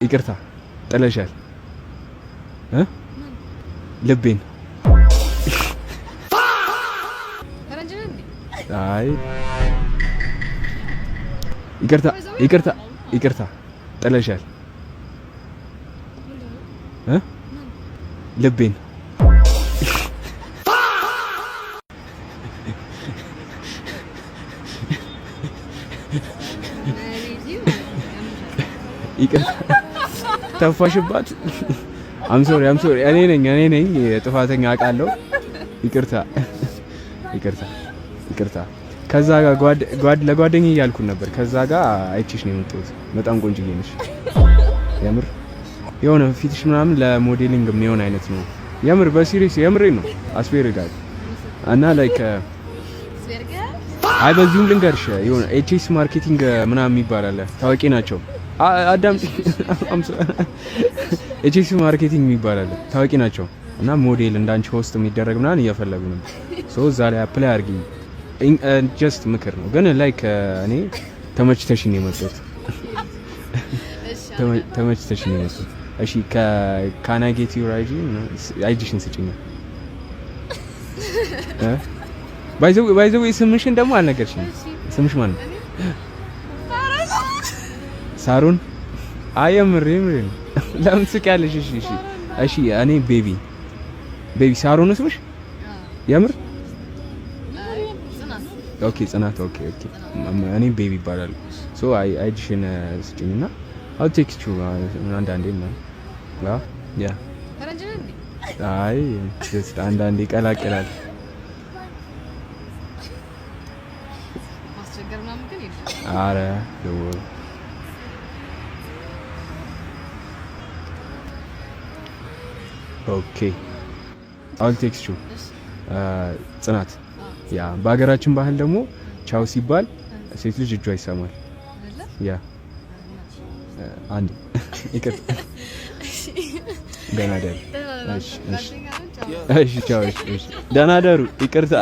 ይቅርታ፣ ጥለሻል እ ልቤን። ፈረንጅ ነህ እንዴ? አይ፣ ይቅርታ፣ ይቅርታ፣ ይቅርታ፣ ጥለሻል እ ልቤን። ይቅርታ፣ ተፋሽባት። I'm sorry, I'm sorry። እኔ ነኝ ጥፋተኛ፣ አውቃለሁ። ይቅርታ፣ ይቅርታ፣ ይቅርታ። ከዛ ጋር ጓድ ለጓደኛዬ እያልኩን ነበር። ከዛ ጋር አይቼሽ ነው የመጣሁት። በጣም ቆንጅዬ ነሽ። የምር የሆነ ፊትሽ ምናምን ለ modeling የሚሆን አይነት ነው። የምር በ serious፣ የምሬ ነው። I swear to God። እና like አይ፣ በዚሁም ልንገርሽ፣ የሆነ HS Marketing ምናምን የሚባል አለ፣ ታዋቂ ናቸው። አዳምጪ። HS Marketing የሚባል አለ፣ ታዋቂ ናቸው። እና ሞዴል እንዳንቺ host የሚደረግ ምናምን እየፈለጉ ነበር። So እዛ ላይ apply አድርጊ። Just ምክር ነው፣ ግን like እኔ ተመችተሽኝ ነው የመጣሁት። ተመችተሽኝ ነው የመጣሁት። እሺ፣ can I get your IG? IG ሽን ስጭኝ። By the way ስምሽን ደግሞ አልነገርሽኝም። ስምሽ ማን ነው? ሳሮን። አይ፣ የምር የምር ነው። ለምን ትስቂያለሽ? እሺ። እኔ ቤቢ፣ ቤቢ። ሳሮን ነው ስምሽ? የምር? Okay፣ ጽናት። Okay። እኔ ቤቢ ይባላል። So IG ሽን ስጭኝና I'll text you አንዳንዴ ምናምን። Yeah. ፈረንጅ ነህ እንዴ? አይ፣ just አንዳንዴ ይቀላቅላል። ማስቸገር ምናምን ግን የለም። አረ ደውል። Okay, I'll text you። ጽናት፣ yeah፣ በሀገራችን ባህል ደግሞ ቻው ሲባል ሴት ልጅ እጇ ይሰማል። Yeah፣ አንድ ይቅርታ። ደህና ደሩ። እሺ፣ ቻው። እሺ፣ ደህና ደሩ። ይቅርታ።